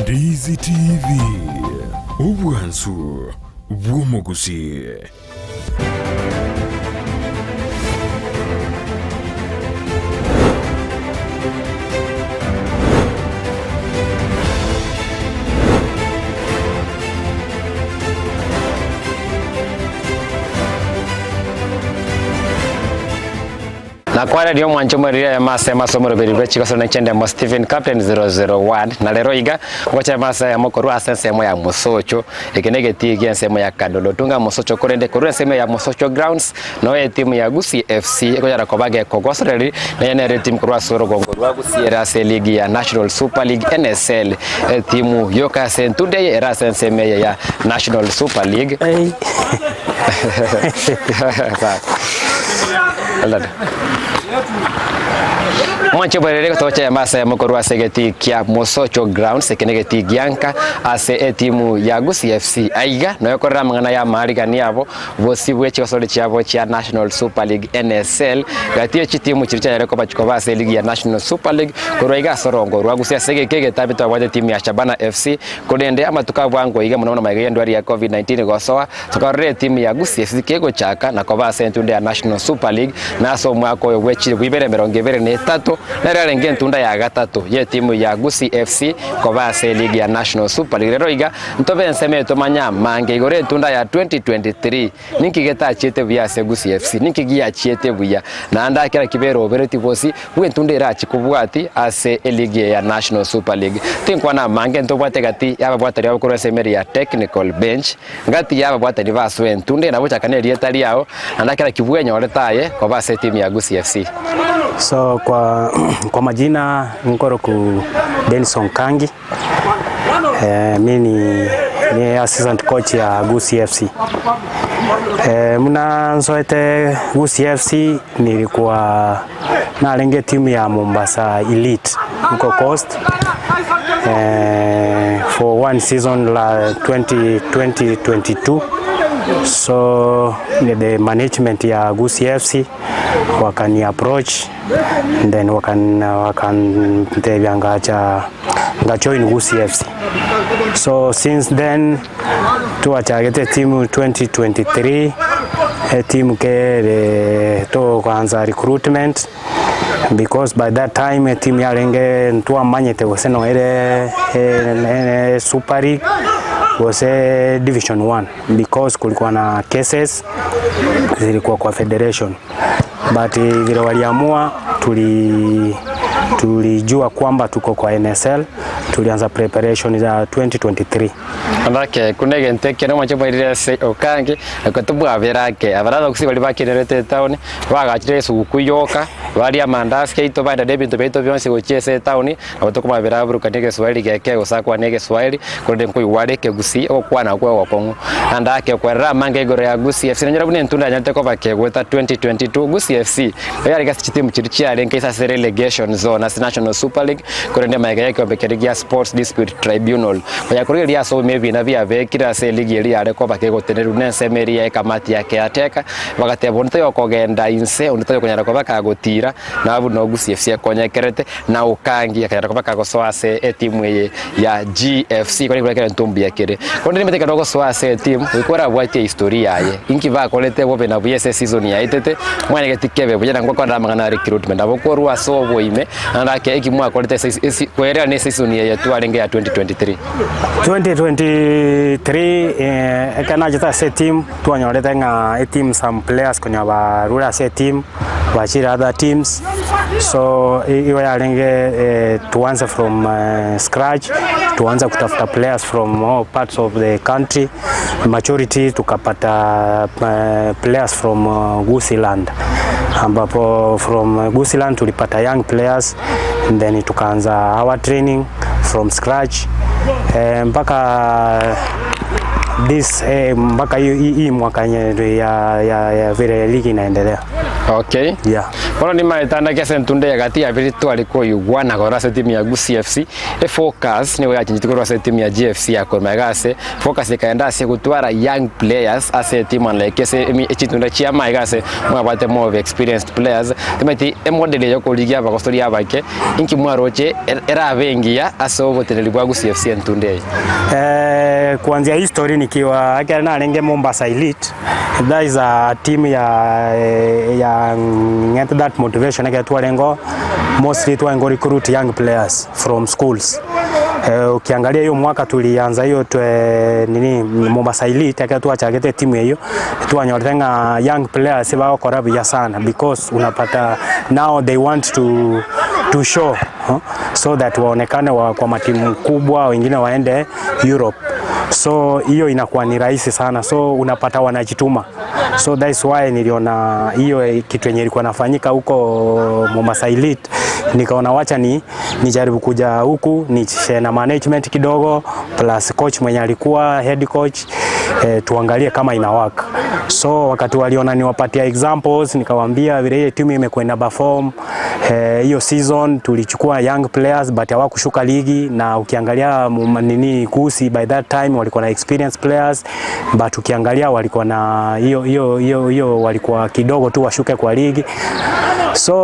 Ndizi TV, obwansu bw'omogusii. Nakwareria omwancho omoriri eyemo ase emo ase omoroberi bwe chigosori ne chiendemo Stephen Captain 001 na rero iga ngocha emo ase eyemo korwa ase ensemo ya Mosocho eke ne egetii gie ensemo ya Kadolo tunga Mosocho korende korwa ensemo ya Mosocho grounds noyo etimu ya Gusii FC ekonyara koba gekogosoreri naye nere etimu korwa ase orogongo rwa Gusii ere ase eligi ya National Super League NSL etimu yoka ase entundo eye ere ase ensemo eye ya National Super League. Mwanche bwerere gotocha emo ase emo korwa ase egetii kia Mosocho Grounds, eke negetii gianka ase etimu ya Gusii FC. Aiga noyo korera amang'ana ya amaarigani abo bosio bwe chigosori chiabo chia National Super League NSL gati ye chitimu chiria chianyare koba chikoba ase eligi ya National Super League korwa iga ase orongo rwa Gusii ase egeka egetambe twabwate etimu ya Shabana FC korende amatuko a bwango iga mono mono magega y'endwari ya Covid-19 gosoa Tokarora etimu ya Gusii FC kegochaka na koba ase entunda ya National Super League na ase omwaka oyo bwe chilifu ibere emerongo ebere na etato nero yarenge entunda ya gatato y'etimu ya Gusii FC koba ase eligi ya National Super League. Rero iga ntobe ensemo eye tomanye amange igoro entunda ya 2023 ninki getachiete buya ase Gusii FC ninki giachiete buya naende akera ki berobereti bosi bw'entunda erachie kobwati ase eligi eye ya National Super League. Tinkwana amange ntobwate gati y'ababwatani abo korwa ase emeri ya technical bench. Gati y'ababwatani basoe entunde na gochaka nerieta riao, naende kera kibwenyorete aye koba ase etimu ya Gusii FC. So kwa, kwa majina nkoroku Denison Kangi eh, mi ni, ni assistant coach ya Gusii FC. Eh, muna nsoete Gusii FC nilikuwa narenge timu ya Mombasa Elite huko Coast eh, for one season la 2020 22 so the management ya Gusii FC wakani approach then wakan wakantebia ngacha nga join Gusii FC so since then twachagete timu 2023 etimu kere tokoanza recruitment because by that time etimu yarenge ntwamanyete gose no ere eh, Super League gose Division 1 because kulikuwa na cases zilikuwa kwa federation but vile waliamua tuli tulijua kwamba tuko kwa NSL tulianza preparation za 2023 Andake kuna egento ekio nomoche mwairire ase okange nako tobwabera ake abaria abagusi baria bakinerete etown bagachire esuguku yoka baria amandasi aito baenda na ebinto biaito bionsi gochia ase etown nabo tokomabera aburukanie egeswahili geke gose akwane egeswahili korende nkoigwa are ekegusii ogokwana okwo ogokong'u. Naende ake okwerera amange igoro ya Gusii FC nonyore buna entunda yanyarete koba kegoeta 2022 Gusii FC nigo yarenge ase chitimu chiria chiarenge ase ase relegation zone ase National Super League korende magega y'ekeombe keria gia Sports Dispute Tribunal konya korigereria ase obogima ebina biabekire ase eligi eria yare koba kegotenerwa nensemo eria y'ekamati ya caretaker bagateba onde tayokogenda inse onde tayokonyara koba kagotira na buna Gusii FC ekonyekerete na Okangi akanyara koba kagosoa ase etimu eye ya GFC korende ekero egento mbuya kere. Korende nimanyete ekero ogosoa ase etimu goika orabwatie ehistory yaye inki bakorete bobe na buya ase eseason yaetete mwanyegetie kebe buya na ngokora amang'ana a recruitment nabo korwa ase oboime naende ake eki mwakorete ase esi koerera na eseason eye twarenge ya 2023. 2023 eh, ekero nachete ase etimu twanyorete ng'a etimu some players konya barure ase etimu bachire other teams so igo yarenge tuanze from scratch tuanze kutafuta players from all parts of the country majority tukapata players from Gusiland ambapo from Gusiland tulipata young players then tukaanza our training from scratch mpaka this mpaka hii mwaka yenye ya, ya, ya vile ligi inaendelea. Okay. Yeah. Bono nimaete ande ase entunda eye gati ya biri tware koigwana korwa ase etimu ya Gusii FC, efocus nigo yachengetie korwa ase etimu ya GFC ya korwa magega ase focus ekaenda ase gotwara young players ase etimu unlike ase emi chitunda chia magega ase mwabwate more of experienced players. Timanyeti emodel eye yokorigia abagosori abake inki mwaroche erabe engiya ase oboteneneri bwa Gusii FC entunda eye? Eh, kuanzia history nikiwa ekero narenge Mombasa Elite That is a team ya ya ng'ete that motivation ekero twarenge mostly twarenge go recruit young players from schools. Eh, ukiangalia hiyo mwaka tulianza hiyo twe nini Mombasa Elite ekero twachagete etimu eyio twanyorete ng'a young players bagokora buya sana because unapata now they want to to show huh, so that waonekane wa, kwa matimu kubwa wengine waende Europe so hiyo inakuwa ni rahisi sana, so unapata wanajituma, so that's why niliona hiyo kitu yenye ilikuwa nafanyika huko Mombasa Elite, nikaona wacha ni nijaribu kuja huku ni share na management kidogo plus coach mwenye alikuwa head coach eh, tuangalie kama ina work. So wakati waliona niwapatia examples, nikawaambia vile ile timu imekuwa ina perform eh, hiyo season tulichukua young players but hawakushuka ligi, na ukiangalia mm, nini Gusii by that time walikuwa na experienced players but ukiangalia walikuwa na hiyo hiyo hiyo hiyo walikuwa kidogo tu washuke kwa ligi, so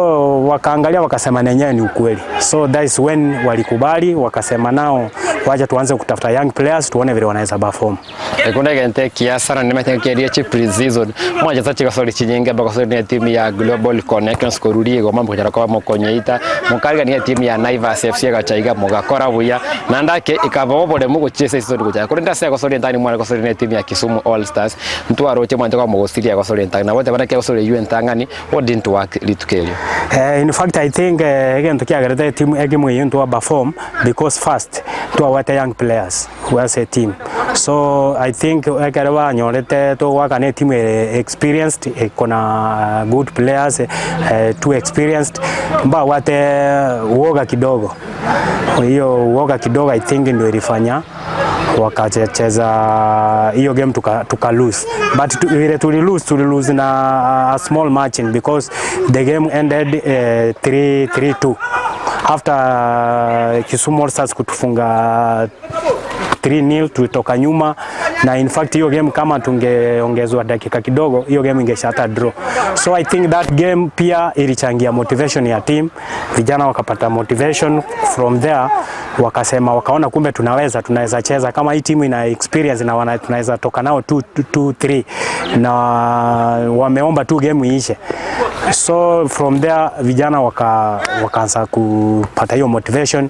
wakaangalia wakasema nenyewe ni ukweli, so that is when walikubali wakasema nao wacha tuanze kutafuta young players tuone vile wanaweza perform. Ekunda egento ekiya sana nimanyete keria chi pre-season mwachesa chigosori chinyinge bagosori na etimu ya Global Connections korwa rigoma mokochara koba mokonyeita mokarigania etimu ya Naivas FC egacha iga mogakora buya naende ake ekaba oboremu gochia ase eseason gochaka korende ase egosori entang'ani mware gosori na etimu ya Kisumu All Stars ntwaroche mwanche koba mogosiria egosori entang'ani nabo goteba naki egosori eywo entang'ani what didn't work rituko erio? Eh, in fact I think eh, egento kiagerete etimu egemu eyio ntwa perform because first twabwate young players as a team so I think ekero banyorete togoakana etimu ere experienced eko na good players eh, too experienced mbabwate uoga kidogo hiyo uoga kidogo I think ndio ilifanya wakacheza hiyo game tuka, tuka lose but tu, vile tuli lose tuli lose na a small margin because the game ended 3 3 2 after Kisumu All Stars kutufunga 3-0 tulitoka nyuma na in fact hiyo game kama tungeongezwa dakika kidogo hiyo game ingeisha hata draw. So I think that game pia ilichangia motivation ya team, vijana wakapata motivation from there, wakasema wakaona kumbe tunaweza tunaweza cheza kama hii timu ina experience na wana, tunaweza toka nao 2 2 3 na wameomba tu game iishe. So from there vijana waka wakaanza kupata hiyo motivation,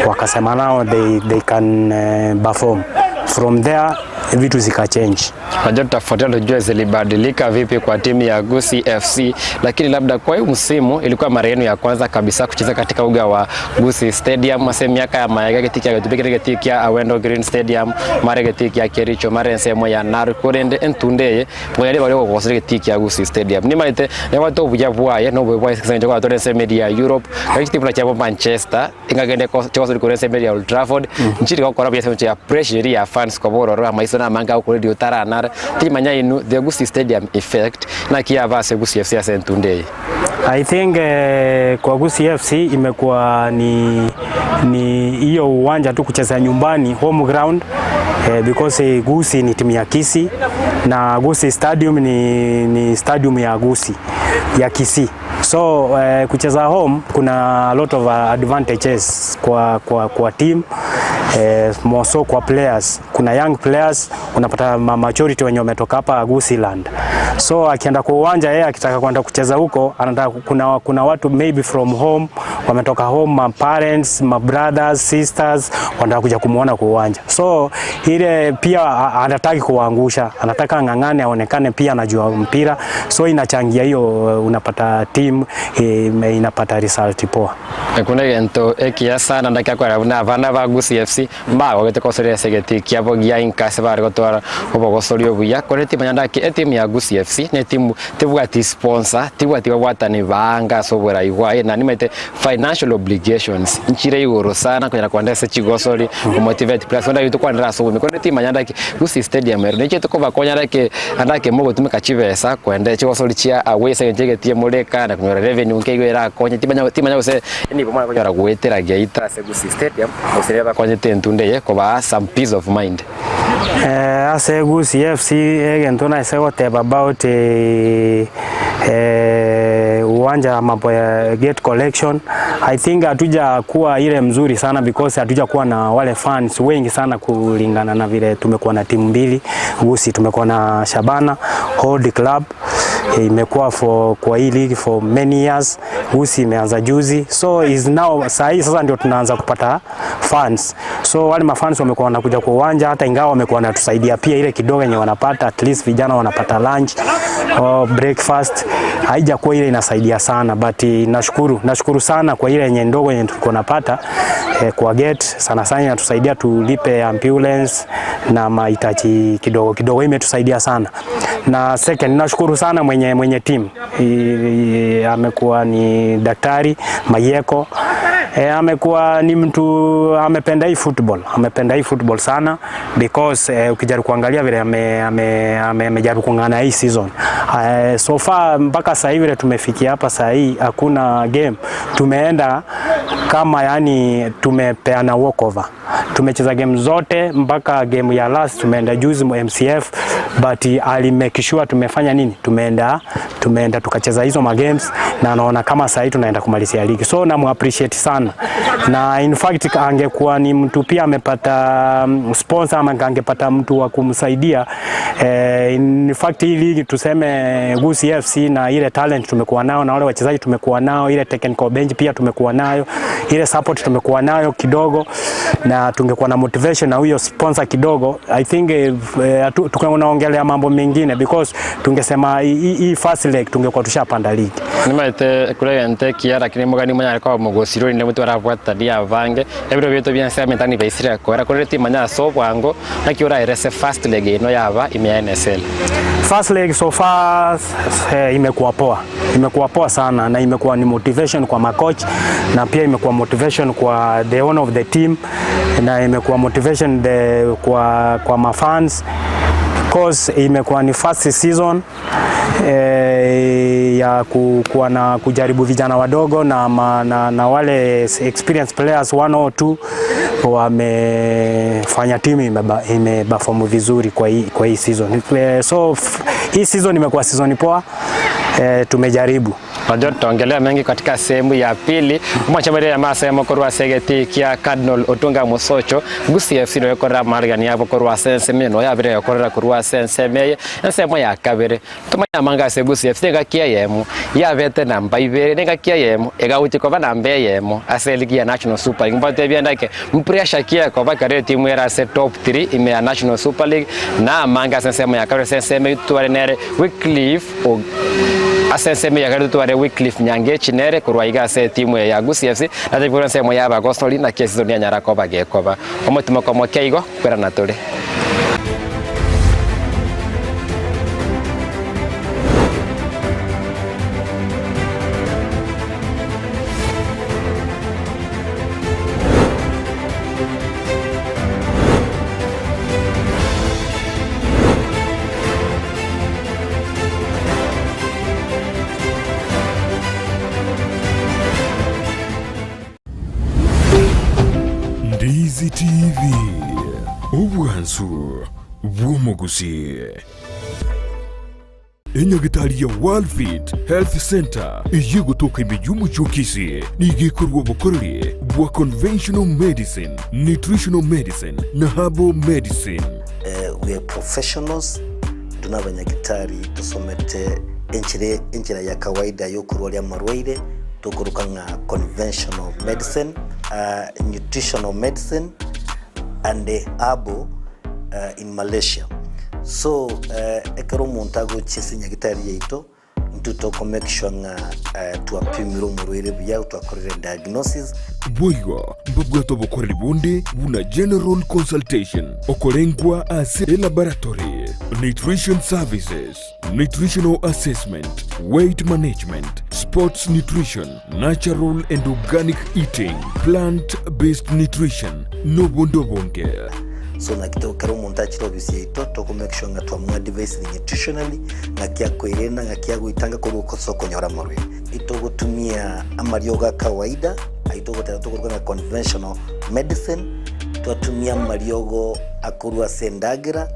wakasema nao they, they can uh, perform from there vitu zika change. Najua tutafuatilia tujue zilibadilika vipi kwa timu ya Gusii FC, lakini labda kwa hii msimu ilikuwa mara yenu ya kwanza kabisa kucheza katika uga wa Gusii Stadium ase miaka ya maega getikia getubikire getikia Awendo Green Stadium mare getikia Kericho mare ensemo ya Narok korende entunde eye ngoyari bari gogosera getikia Gusii Stadium nimaete nebwate obuya bwaye na obobe bwaye ase eng'encho kwatore ensemo eria ya Europe gaki chitimu chiabo Manchester ingagende chigosori korwa ensemo eria ya Old Trafford nchiri gokora buya ase eng'encho ya pressure eria ya fans koba ororo amaiso na amange agokoreria otaranare timanya inwe the Gusii Stadium effect naki yaba ase Gusii FC ase entunde eye. I think eh, kwa Gusii FC imekuwa ni ni hiyo uwanja tu kucheza nyumbani home ground eh, because eh, Gusii ni timu ya Kisii na Gusii Stadium ni, ni stadium ya Gusii ya Kisii so eh, kucheza home kuna a lot of advantages kwa, kwa, kwa team eh, more so kwa players. Kuna young players unapata ma majority wenye wametoka hapa Gusiiland, so akienda kwa uwanja yeye akitaka kwenda kucheza huko anataka, kuna, kuna watu maybe from home wametoka home, ma parents, ma brothers, sisters wanataka kuja kumuona kwa uwanja, so ile pia anataki kuwaangusha, anataka ng'ang'ane, aonekane pia anajua mpira, so inachangia hiyo, unapata team eh, inapata result poa. Ekuna egento ekiya sana ndakiakora buna abana ba Gusii FC mbagogete gosoria ase egeti kiabo gia inka ase bare gotwara obogosori obuya kore timanya ndaki etimu ya Gusii FC ne etimu tebwati sponsor, tebwati babwatani baanga ase oborai bwaye, na nimaete financial obligations nchire igoro sana konyara kogenda ase chigosori komotivate players onde tokwanera ase oboime korende timanya ndaki Gusii Stadium ero nechiete kobakonya ndaki andake mogotumeka chibesa kogenda chigosori chia away ase eng'encho egetie moreka na konyora revenue nke igo erakonye timanya timanya gose enibo mwana konyora goetera geita ase Gusii Stadium gose riria bakonyete entunda eye kobaa some peace of mind. Ase Gusii FC egento naise goteba about uwanja mambo ya gate collection I think hatuja kuwa ile mzuri sana because hatuja kuwa na wale fans wengi sana kulingana na vile tumekuwa na timu mbili Gusii, tumekuwa na Shabana Old Club imekuwa for kwa hii league for many years. Gusii imeanza juzi, so is now saa hii sasa ndio tunaanza kupata fans. So wale mafans wamekuwa wanakuja kwa uwanja, hata ingawa wamekuwa wanatusaidia pia ile kidogo yenye wanapata, at least vijana wanapata lunch or breakfast, haijakuwa ile inasaidia sana, but nashukuru, nashukuru sana kwa ile yenye ndogo yenye tulikuwa napata kwa gate sana sana inatusaidia tulipe ambulance na mahitaji kidogo kidogo, imetusaidia sana. Na second, nashukuru sana mwenye team amekuwa ni Daktari Mayeko. Amekuwa ni mtu amependa hii football, amependa hii football sana because ukijaribu kuangalia vile amejaribu kung'ang'ana hii season. So far mpaka sasa hivi vile tumefikia hapa sasa hii hakuna game tumeenda kama yani tumepeana walkover. Tumecheza game zote mpaka game ya last tumeenda juzi MCF, but ali make sure tumefanya nini, tumeenda tukacheza hizo ma games na naona kama sasa hivi tunaenda kumalizia ligi, so namu appreciate sana. Na in fact angekuwa ni mtu pia amepata sponsor ama angepata mtu wa kumsaidia in fact hii ligi tuseme Gusii FC na ile talent tumekuwa nao na wale wachezaji tumekuwa nao, ile technical bench pia tumekuwa nayo, ile support tumekuwa nayo kidogo, na tungekuwa na motivation na huyo sponsor kidogo, I think tunaongelea mambo mengine because tungesema hii first leg tungekuwa tushapanda ligi. Nimaete kuregente kia lakini mugani manya kwa mugosiro ni mutu arabwatania abange ebiro bietu bia mentani baisire kora kore timanya so bwango nakio uraerese first leg ino yaba ime ya NSL. First leg so far imekuwa poa, imekuwa poa sana na imekuwa ni motivation kwa macoach na pia imekuwa motivation kwa the owner of the team na imekuwa motivation kwa mafans cause imekuwa ni first season ya kuwa na kujaribu vijana wadogo na wale experienced players 1 or 2 wamefanya timu imeperform vizuri kwa hii season. So hii season imekuwa season poa, tumejaribu. Najua tutaongelea mengi katika sehemu ya pili. Mwachamere ya masemo korwa segeti kia Cardinal Otunga Mosocho Gusii FC no yokorera marigani yabo korwa senseme no yabire yokorera korwa senseme ensemo ya kabere tumanya manga se Gusii FC ngakia yemo yabete namba ibere ngakia yemo egauti koba namba yemo ase ligi ya National Super League mbate byandake mpressure kia koba kare timu era se top 3 ime ya National Super League na manga sensemo ya kabere senseme tware nere Wycliffe asenseme ya gari tware Wycliffe Nyange chinere kurwa iga se timu ya Gusii FC na tebura nsemo ya bagosoli na kesi zonia nyara koba gekoba omutima komo keigo kwera na tore. Ndizi TV, obwansu bw'omugusi. Enyagitari ya World Health Center iyegotoka ime y'omuchokisi nigekorwa obokoreri bwa conventional medicine, nutritional medicine na herbal medicine. We are professionals tunabanyagitari tusomete enchera ya kawaida yokurwaria marwaire tukuruka nga conventional medicine, nutritional medicine and herbal in Malaysia. So ekero omonto agochia nyagitari yaito ntutoko make sure nga twapimire omorwaire buya twakorire diagnosis. Boigo mbabwate obokoreri bonde buna general consultation okorengwa ase laboratory. Nutrition services, nutritional assessment, weight management, sports nutrition, natural and organic eating, plant based nutrition, nobondo obonge. So naki to kera omonto achire ofisi yaito toko make sure ng'a twamoadvisire nutritionally ng'aki akoerenda ng'aki agoitanga korwa ase okonyora amarwaire. Itogotumia amariogo a kawaida ayio togoteba tokoruga ng'a conventional medicine, twatumia amariogo akorwa ase endagera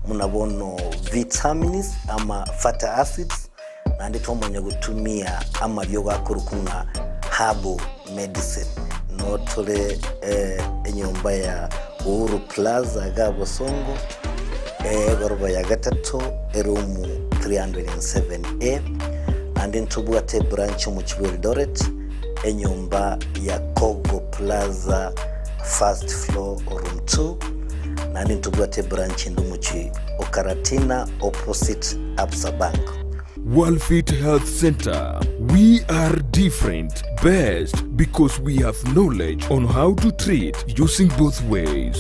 buna bono vitamins ama fatty acids, naende twamanya gotumia amariogo akorokwa ng'a herbal medicine. Noo tore enyomba ya Uhuru Plaza iga Bosongo, egoroba ya gatato, eroom 307A, naende ntobwate ebranch omochie bwa Eldoret, enyomba ya Kogo Plaza first floor room 2, naende ntobwate ebranch ende omochie o Karatina opposite Absa Bank. Worldfit Health Center, we are different, best because we have knowledge on how to treat using both ways.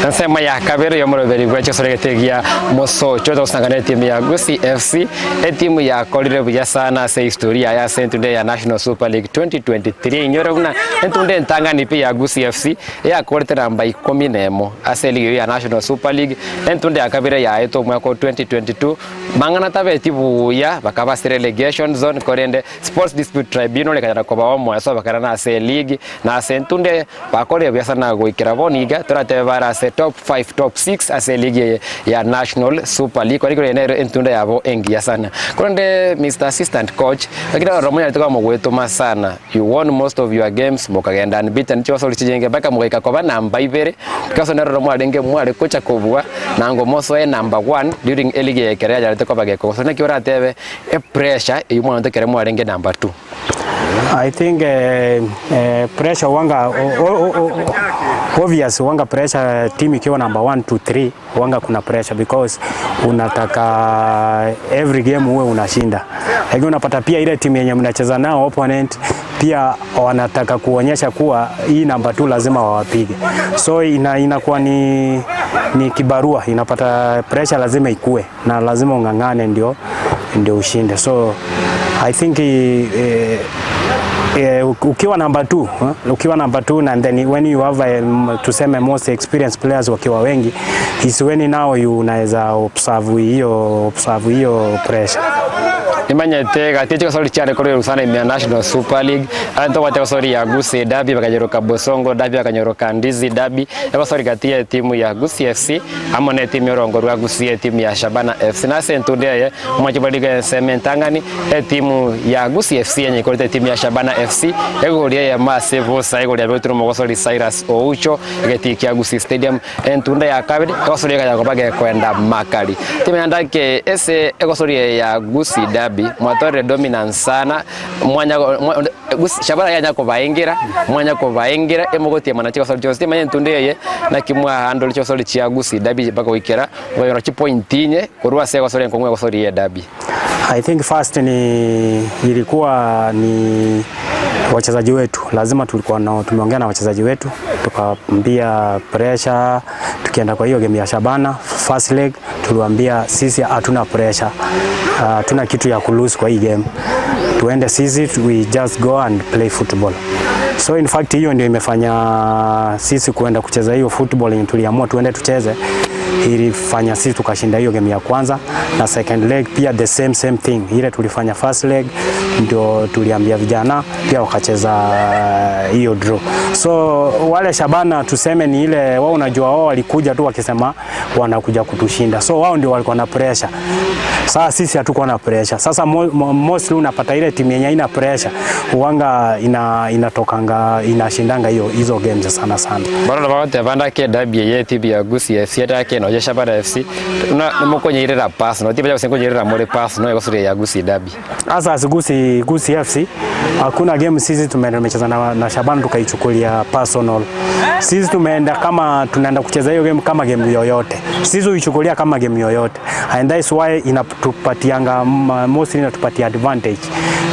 Ensemo ya kabere y'omoroberi bwe chisoregete gia Mosocho togosangana etimu ya Gusii FC, etimu yakorire buya sana ase history yaye ase entunde ya National Super League 2023. Inyore buna entunde entang'ani pi ya Gusii FC eyakorete namba ikomi na emo ase eligi eyio ya National Super League, entunde ya kabere yaetwe omwaka o 2022 Mang'ana tabeti buya, bakaba ase relegation zone, korende Sports Dispute Tribunal ekanyara kobaa omoeso bakarana ase eligi, na ase entunde bakorire buya sana goikera bono iga toratebe bare ase top five, top six ase eligi eye ya National Super League korende eye nero entunde yabo engiya sana. Korende Mister Assistant Coach, lakini ororo monyarete koba mogwetoma sana, you won most of your games, mokagenda unbeaten chigosori chinyinge mpaka mogaika koba namba ibere, because neroro mwarenge mware gocha kobua nango mosoe number one during eligi eye ekero yanyarete koba gekogosa. Naki oratebe epressure eywo mwanyorete ekero mwarenge number two? I think eh, eh, pressure wanga o, o, o, o, obvious wanga pressure team ikiwa number 1 2 3 wanga kuna pressure because unataka every game uwe unashinda, lakini unapata pia ile timu yenye mnacheza nao opponent pia wanataka kuonyesha kuwa hii namba 2 lazima wawapige, so ina, inakuwa ni, ni kibarua, inapata pressure lazima ikue na lazima ung'ang'ane ndio, ndio ushinde so I think eh, eh, ukiwa namba 2 ukiwa namba 2 and then when you have um, tuseme most experienced players wakiwa wengi is when now you unaweza observe hiyo observe hiyo pressure. Nimanyete gati chigosori chiare korwa sana ime ya National Super League aye ntobwate egosori ya Gusii Derby bakanyeroka Bosongo Derby bakanyeroka Ndizi Derby egosori gati ya etimu ya Gusii FC amo na etimu ya orongo rwa Gusii etimu ya Shabana FC na ase entunde eye omochie bwa liga ensemo entang'ani Etimu ya Gusii FC enyekorete etimu ya Shabana FC egori eyemo ase bosa egori yabegetwe nomogosori Cyrus Oucho egetii kia Gusii Stadium entunda ya kabere egosori ekanya koba gekoenda makari. Timanya ndake ase egosori eye ya Gusii Derby mwatorire dominance sana mwanya Shabana yanya kobaengera mwanya kobaengera emogotiemana chigosori chionsi timanya entunda eye naki mwahandle chigosori chia Gusii Derby mpaka goikera mokanyora chipoint inye korwa ase egosori enkong'u egosori ye derby. I think first ni ilikuwa ni wachezaji wetu, lazima tulikuwa na tumeongea na wachezaji wetu tukaambia pressure. Tukienda kwa hiyo game ya Shabana first leg, tuliwaambia sisi hatuna pressure, hatuna uh, kitu ya kulose kwa hii game, tuende sisi we just go and play football. So in fact hiyo ndio imefanya sisi kuenda kucheza hiyo football yenye tuliamua tuende tucheze ilifanya sisi tukashinda hiyo game ya kwanza, na second leg pia the same same thing ile tulifanya first leg, Ndio tuliambia vijana pia wakacheza hiyo draw. So wale Shabana tuseme ni ile wao, unajua wao walikuja tu wakisema wanakuja kutushinda, so wao ndio walikuwa na pressure. Sasa sisi hatukuwa na pressure. Sasa mo, mo, mostly unapata ile timu yenye haina pressure huanga ina, inatokanga inashindanga hiyo hizo games sana sana. Bono bagoteba ndake derby eye etimu ya Gusii FC etake nonya Shabana FC na mokonyeirera personal tibacha gose nkonyeirera more personal egosuria ya Gusii derby. Sasa as Gusii, Gusii FC hakuna game sisi tumeenda tumecheza na, na Shabana tukaichukulia personal. Sisi tumeenda kama tunaenda kucheza hiyo game kama game yoyote. Sisi huichukulia kama game yoyote. And that's why inatupatianga mostly inatupatia advantage.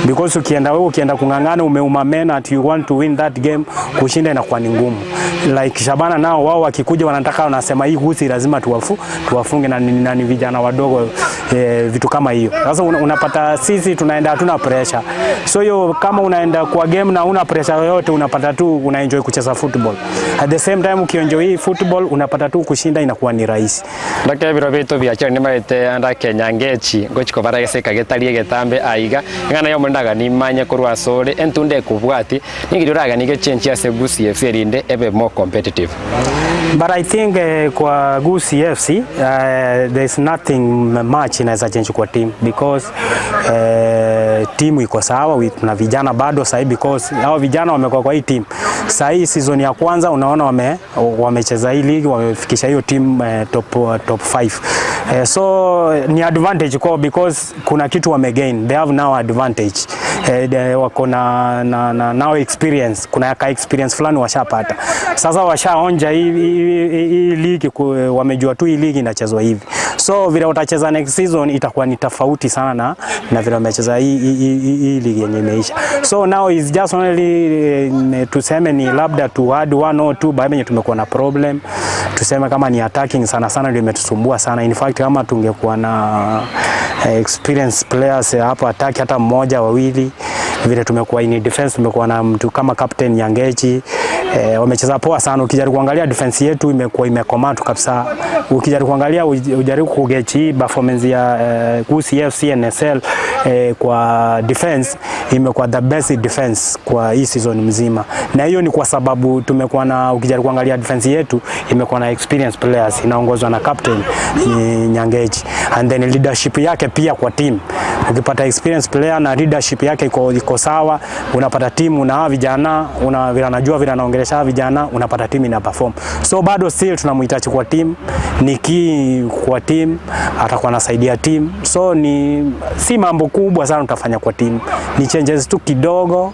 Because ukienda wewe ukienda kung'ang'ana umeuma meno at you want to win that game, kushinda inakuwa ni ngumu. Like Shabana nao wao wakikuja wanataka wanasema hii Gusii lazima tuwafu, tuwafunge na, na ni vijana wadogo eh, vitu kama hiyo. Sasa unapata sisi tunaenda hatuna pressure. So hiyo kama unaenda kwa game na una pressure yoyote unapata tu una enjoy kucheza football. At the same time ukienjoy hii football unapata tu kushinda inakuwa ni rahisi. Ndake ebiro biaito biachire nimaete andake nyangechi ngochia kobara geseka getari egetambe aiga eng'ana yomonene ndaganie imanye korwa asore entunda ekobwati ningeri oraganie gechenchie ase Gusii FC erinde ebe more competitive. But I think eh, kwa Gusii FC eh, there's nothing much inaweza change kwa team because eh, timu iko sawa with na vijana bado sahi because hao vijana wamekuwa kwa hii team sahi season ya kwanza unaona wame wamecheza hii league wamefikisha hiyo team eh, top top 5 eh, so ni advantage kwao because kuna kitu wamegain, they have now advantage eh, de, wako na, na, na now experience, kuna ka experience fulani washapata sasa, washaonja hii hii- hii hii ligi, wamejua tu hii ligi inachezwa hivi, so vile utacheza next season itakuwa ni tofauti sana na, na vile wamecheza hii hii- hii hii ligi yenye imeisha. So now is just only eh, tuseme ni labda to add one or two baada yenye tumekuwa na problem, tuseme kama ni attacking sana sana ndio imetusumbua sana. In fact kama tungekuwa na eh, experience players hapo attack hata mmoja wawili, vile tumekuwa in defense, tumekuwa na mtu kama captain Nyangechi eh, wamecheza poa sana. Ukijaribu kuangalia defense yetu imekuwa imekomaa tu kabisa. Ukijaribu kuangalia ujaribu kugauge performance ya eh, Gusii FC NSL eh, kwa defense imekuwa the best defense kwa hii season mzima, na hiyo ni kwa sababu tumekuwa na, ukijaribu kuangalia defense yetu imekuwa na experience players, inaongozwa na captain ni Nyangechi, and then leadership yake pia kwa team. Ukipata experience player na leadership yake iko, iko sawa, unapata timu na hawa vijana una vile anajua vile anaongelesha hawa vijana, unapata timu ina perform. So bado still tunamhitaji kwa team, ni key kwa team, atakuwa anasaidia team. So ni si mambo kubwa sana utafanya kwa team, ni changes tu kidogo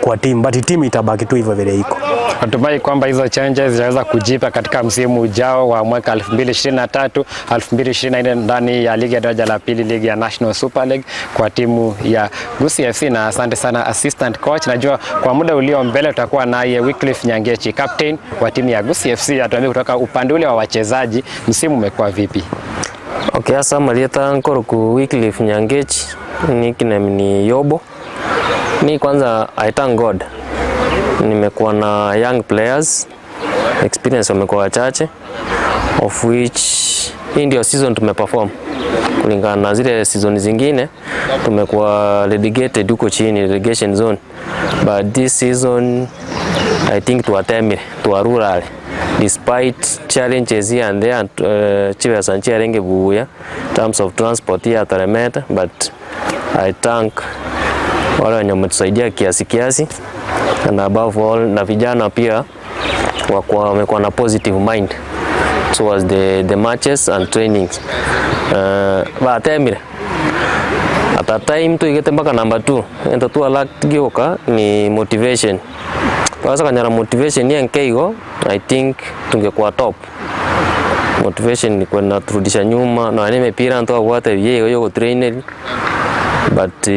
kwa team, but team itabaki tu hivyo vile iko. Natumai kwamba hizo changes zinaweza kujipa katika msimu ujao wa mwaka 2023 2024 ndani ya ligi ya daraja la pili, ligi ya National Super League kwa timu ya Gusii FC. Na asante sana assistant coach, najua kwa muda ulio mbele tutakuwa naye Wycliffe Nyangechi, captain wa timu ya Gusii FC, atuambie kutoka upande ule wa wachezaji msimu umekuwa vipi? Okay, asa marieta nkoroku Wycliffe Nyangechi nickname ni Yobo. Mi kwanza I thank God nimekuwa na young players experience wamekuwa wachache of which hii ndio season tumeperform kulingana na zile season zingine tumekuwa relegated huko chini relegation zone but this season I think tuwatemire twarurare despite challenges here and there chibesa nchiarenge buya in terms of transport here ataremete but I thank wale wenye wametusaidia kiasi kiasi and above all na vijana pia wakuwa wamekuwa na positive mind towards the matches and trainings batemire at that time tuigete mpaka number 2 ento twalack gioka ni motivation twasa kanyara motivation yenke igo I think tungekuwa top motivation ni kwenda turudisha nyuma na ni mipira ntwagwate biye yo trainer but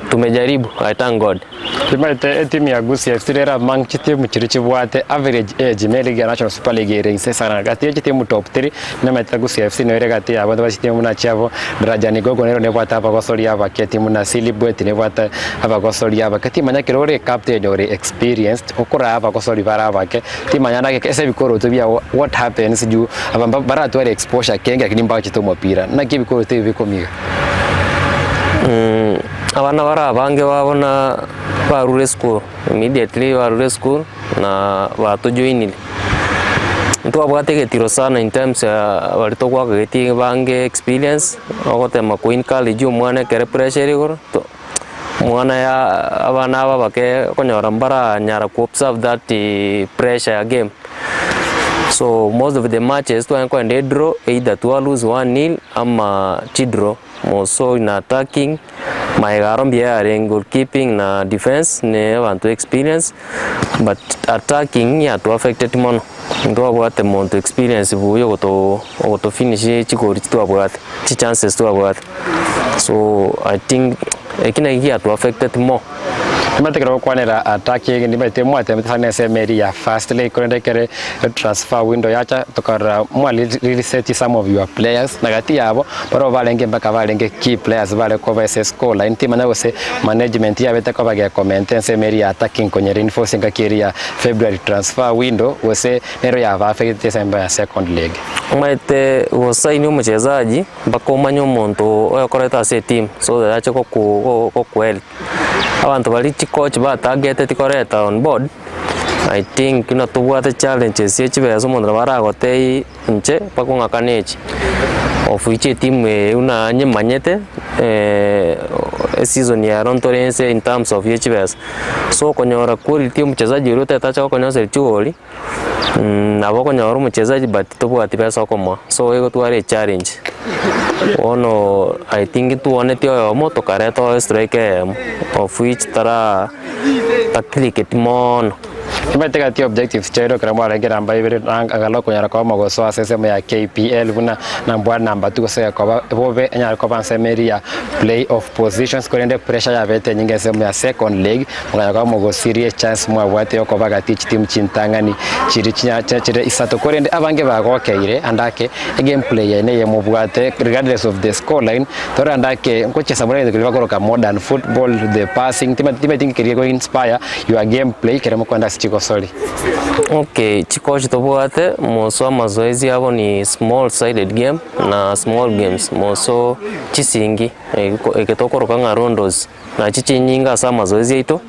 tumejaribu I thank God Timaite etimu ya Gusii FC rero among chitimu chiri chibwate average age me ligi ya National Super League ere inse sana gati ya chitimu top 3 nemaite Gusii FC no ere gati yabo ba chitimu na chiabo Darajani Gogo nero nebwate abagosori abake timu na Silibwet nebwate abagosori abake timanya kero ore captain ore experienced okora abagosori bara abake timanya nake ese bikoroto bia what happens ju aba baratware exposure kenge lakini mbachite omopira naki ebikoroto ebi bikomiga. Abana bare abange babo na barure esukuru, immediately barure esukuru na batojoinire. Ntwabwate egetiro sana in terms ya baria togoaka geti bange experience, ogotema ko encourage omwana ekere pressure ere igoro, to omwana ya abana aba abake okonyora mbaranyara ko observe that pressure ya game. So most of the matches twanye kogenda edraw either twa lose one nil ama chidraw. Moso in attacking, magega aro mbuya yarenge goalkeeping na defense ne abanto experience but attacking yatu affected mono, ntwabwate monto experience buya ogoto ogoto finish chigori chitwabwate chichances twabwate so I think eki naki giatu affected more. Nimanyete ekero gokwanera attacking nimanyete mwatemete sana ensemo eria ya first leg korende ekere transfer window yacha tokarora mwa reset some of your players na gati yabo Barabwo barenge mpaka barenge key players bare koba ase score line timanya gose management yabete koba gekomenta ensemo eria ya attacking konya reinforce engaki eria ya February transfer window gose nero yaba affected ensemo ya second leg. Omanyete gosaini omochezaji mpaka omanye omonto oyokorete ase etimu so that ache goku gokuhelp. Abanto baria chicoach batagete koreta on board, I think buna tobwate challenges chia chibesa omonto nabo aragotebie Inche bakong'akana echi, of which etimu eye buna nyemanyete eseason ero ntore inse in terms of ye chibesa. So okonyora quality omochezaji oria otagete ache gokonyoseria chigori, nabo okonyora omochezaji but tobwati besa okomoa, so egotwara echallenge. Bono I think ntwonetie oyomo tokareta oyo striker eyemo of which tara taclicketi mono. Nimanyete gati objectives chiaino ekero mwarenge namba ibere na agalo okonyara koba mogosoa ase ensemo ya KPL buna nambwa namba two gose gekoba bobe enyare koba ensemo eria ya play off positions korende pressure yabete enyinge ensemo ya second leg mokanya koba mogosiria echance mwabwate yokoba gati ye chitimu chintang'ani chiri chinya chire isato korende abange bagokeire ande ake egame play yaino eye mobwate regardless of the score line tore ande ake nkochesa more egento keria bakoroka modern football the passing timanyeti nki keria go inspire Your game play kere mokoenda ase chigosori. Okay, chikochi tobwate moso amazoezi abo ni small sided game na small games moso chisingi eke tokoroka ng'a rondos nachi chinyinga ase amazoezi aito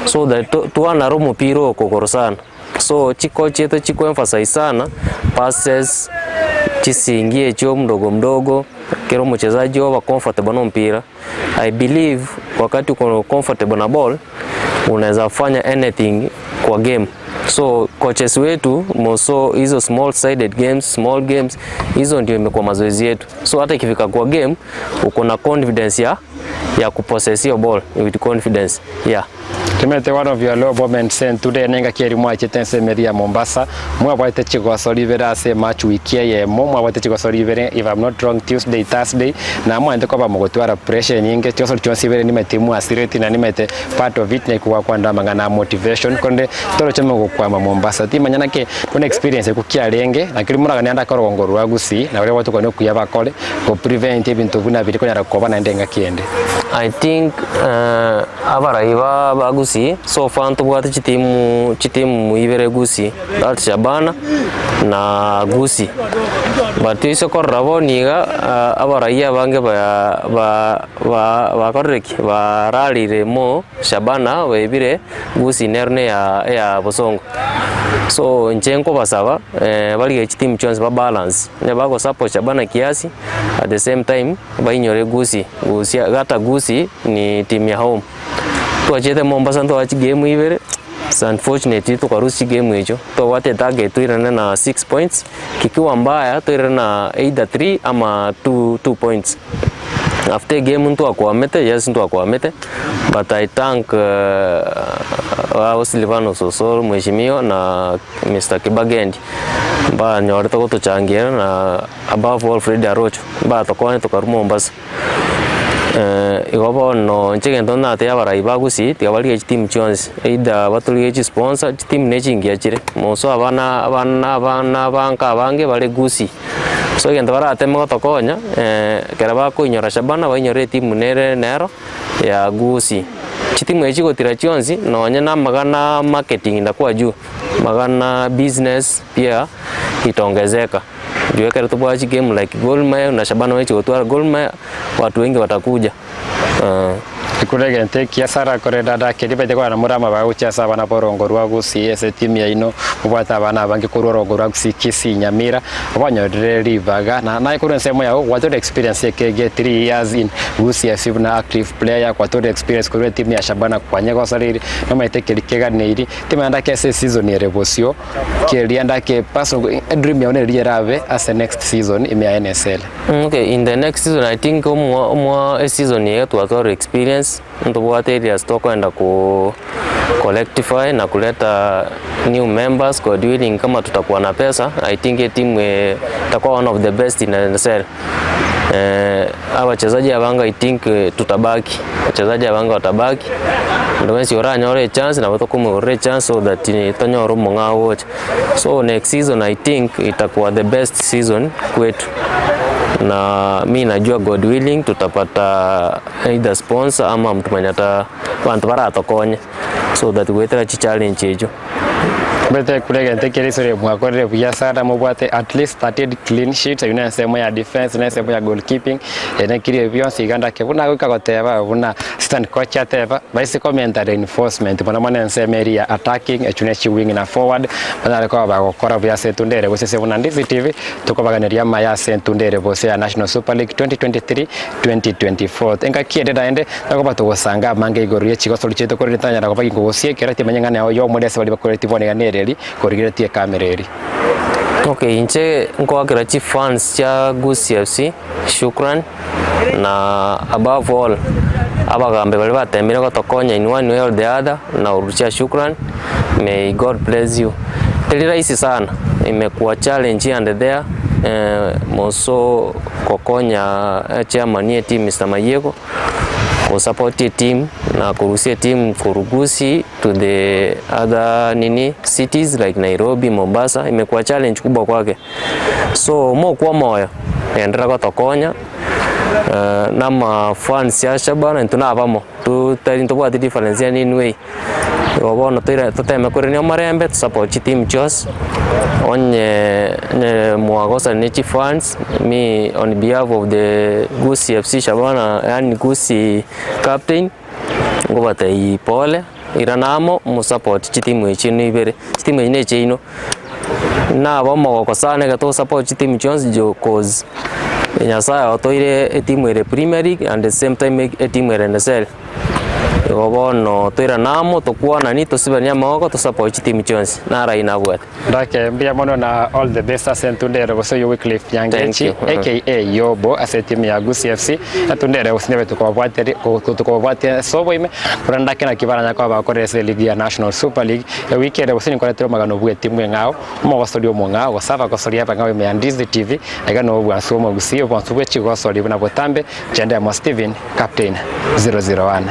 so that twanara omopira oko igoro sana. So chikochi chiaito chiko emphasize sana passes, chisingi echio mdogo mdogo, kera omochezaji oba comfortable na omopira. I believe wakati uko comfortable na ball unaweza fanya anything kwa game so coaches wetu moso hizo small sided games, small games hizo ndio imekuwa mazoezi yetu, so hata ikifika kwa game uko na confidence ya ya kupossess hiyo ball with confidence yeah. Timanyete one of your low moments and today nengaki eri mwachete ensemo eria ya Mombasa mwabwate chigosori ibere ase ematch week eyemo mwabwate chigosori ibere if I'm not wrong Tuesday Thursday na mwanete koba mogotwara pressure enyinge chigosori chionsi ibere nimanyete mwasireti na nimanyete part of it naikwa gwakwanera amang'ana a motivation korende toroche mogokwama Mombasa timanya naki buna experience ekwo kiarenge naki riria moraganie ande ake orogongo rwa Gusii na baria gwatokania okuya bakore go prevent ebinto buna biria konyara koba naende engaki ende. I think abarai ba ba Gusii so far ntobwate chitimu chitimu ibere Gusii that Shabana na Gusii but ase korora bono iga abarai abange ba ba ba bakorire ki bararire mo Shabana baebire Gusii nero ne eya eya bosongo so inche nkobasaba barigie chitimu chionsi ba balance onye bago support Shabana kiasi at the same time Bainyore Gusii, Gusii gata Gusii ni team ya home. Twachete Mombasa ntwaa chigame ibere, it's unfortunately tokarusia chigame echio, twabwate etarget toirane na 6 points, kikiwa mbaya toirane na either 3 ama 2 points. After egame ntwakwamete, yes ntwakwamete, but I thank uh, Silvanus Osoro mheshimiwa na Mister Kibagendi mbanyorete gotochangiera na Above all Fred Arocho mbatokonye tokarwa Mombasa. Igo bono inche egento natebia abarai ba Gusii tiga barigie chitimu chionsi either batorigie chisponsor chitimu ne chingiya chire moso abana abana abana abanka abange bare Gusii. So egento barateme gotokonya ekero bakoinyora Shabana bainyore etimu nere nero ya Gusii. Chitimu echi chigotira chionsi nonye na amagana marketing ndakwaa juu magana business pia itaongezeka. Juu ekero tobwate chigame like Gor Mahia na Shabana oeche gotwara Gor Mahia, watu wengi watakuja. Ekero egento ekiya Sarah korende ande akeria baete korana more amabaga gochia ase abana b'orongo rwa Gusii ase etimu yaino mobwate abana abange korwa orongo rwa Gusii Kisii Nyamira obanyorire ribaga na naye korwa ensemo yao gwatore experience ekege 3 years in Gusii FC buna active player gwatore experience korwa etimu ya Shabana kwanyegosoreire nomanyete keri keganeiri timanya ndake ase eseason ere bosio keria ndake personal edream yao neriria erabe ase next season ime ya NSL. Okay, in the next season I think omwa omwa eseason eye twatwarire experience, ntobwate areas tokoenda ko korectify na kuleta new members God willing kama tutakuwa na pesa I think etimu eye itakuwa one of the best in NSL. Abachezaji abange I think tutabaki, abachezaji abange watabaki, onde bwensi oranyore echance nabo tokomoigorera echance so that tonyore omong'ao gocha. So next season I think itakuwa the best season kwetu na mi najua God willing tutapata either sponsor ama mtu mwenye ata abanto baratokonye so that goetera chichallenge echio. Mbete kure egento ekere isore mwakorire buya sana mobwate at least 13 clean sheets eyio nensemo ya defense nensemo ya goalkeeping ere kiri ebio bionsi iga ndake buna goika goteba buna assistant coach ateba baise komenta reinforcement mono mono ensemo eria ya attacking echio ne chiwing na forward banyare koba bagokora buya ase etunda ere gose ase buna Ndizi TV tokobaganeria amaya ase entunda ere bose ya National Super League 2023 2024 engaki ende naende tokoba togosanga amange igoro ye chigosori chiaito korende tanyara koba gingogosiekera timanya ng'a nao yomore ase baria bakoreti bono iga nereri korigeretie ekamera eri. Okay, inche nkoakera chifans chia Gusii FC shukran na above all abagambi baria batemire gotokonya in one way or the other naorusia shukran may God bless you. Teri rahisi sana imekuwa challenge here and there moso gokonya chairman ye team Mister Mayiego gosupport eteam na korusia eteam korwa Gusii to the other nini cities like Nairobi, Mombasa imekuwa challenge kubwa kwake. So mokwa omoyo genderera gotokonya na amafans a Shabana intwe nabamo totari ntobwati difference ya in way. Igo bono toire toteme korenia omorembe to support chiteam chionsi onye onye mwagosana ne chifans me on behalf of the Gusii FC Shabana yaani Gusii captain ngobatebia pole irana amo mosupport chitimu echi chino ibere, chitimu echi na echiaino. Naba omogoko sana ekero togosupport chitimu chionsi jo cause Nyasaye otoire etimu ere Premier League and the same time etimu ere NSL. Igo bono toirane amo tokwanani tosibanie amagoko tosupport chitimu chionsi, naro ayio nabwate. Ndake mbuya mono na all the best ase entunda ere gose oyio Wycliffe Thank Nyangechi you. aka Yobo ase etimu ya Gusii FC entunda ere gose nebe tokobabwateri tokobabwatia ase oboime korende ndake naki baranya koba bakorire ase eligi ya National Super League ewiki ere gose ninkoretire omogano bwe etimu eng'ao omogosori omong'ao gose abagosori abang'ao ime ya Ndizi TV iga nobo obwansu omogusii obwansu bwe chigosori buna botambe Chendemo Stephen Captain 001.